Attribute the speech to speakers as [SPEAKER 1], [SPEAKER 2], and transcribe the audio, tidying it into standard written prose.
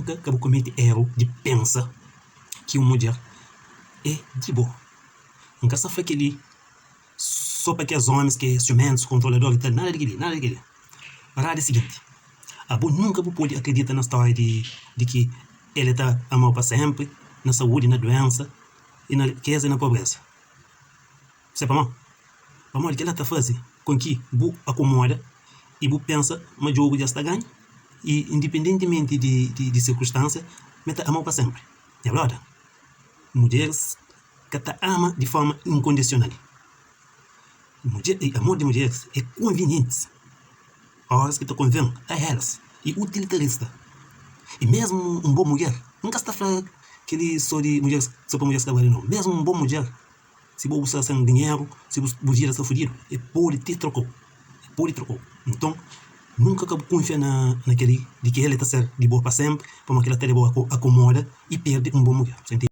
[SPEAKER 1] Nunka ka bu komete eru di pensa ki un mudjer é di bo. N ka sta fla kel-li sô pa kes ómis ki é siumentus, kontrolador i tal, nada di kel-li, nada di kel-li. Verdadi é siginti, abo nunka bu pode akredita na stória di di ki el ta ama-u pa sénpri, na saúdi, na duénsa, i na rikeza i na pobréza. Se pamodi? Pamodi kel-la ta faze kon ki bu akomoda i bu pensa ma djogu dja sta ganha i indipendentimenti di sirkunstansia ma el ta ama-u pa sénpri. Nha broda, mudjeris ka ta ama di forma inkondisional. Mudjer, amor di mudjeris é konvinienti, óras ki ta konven a elas i utilitarista. I mésmu un bon mudjer, N ka sta fla kel-li sô di mudjeris, sô pa mudjeris ka bali nau, mésmu un bon mudjer Si bo bu sta sen dinheru, si bu vida sta fudidu, e pode ti trokau, e pode trokau. Nton, nunka ka bu kunfia na na kel-li di ki el ta ser di bo pa senpri, pamodi kel-la ta leba-u akomoda i perde un bon mudjer.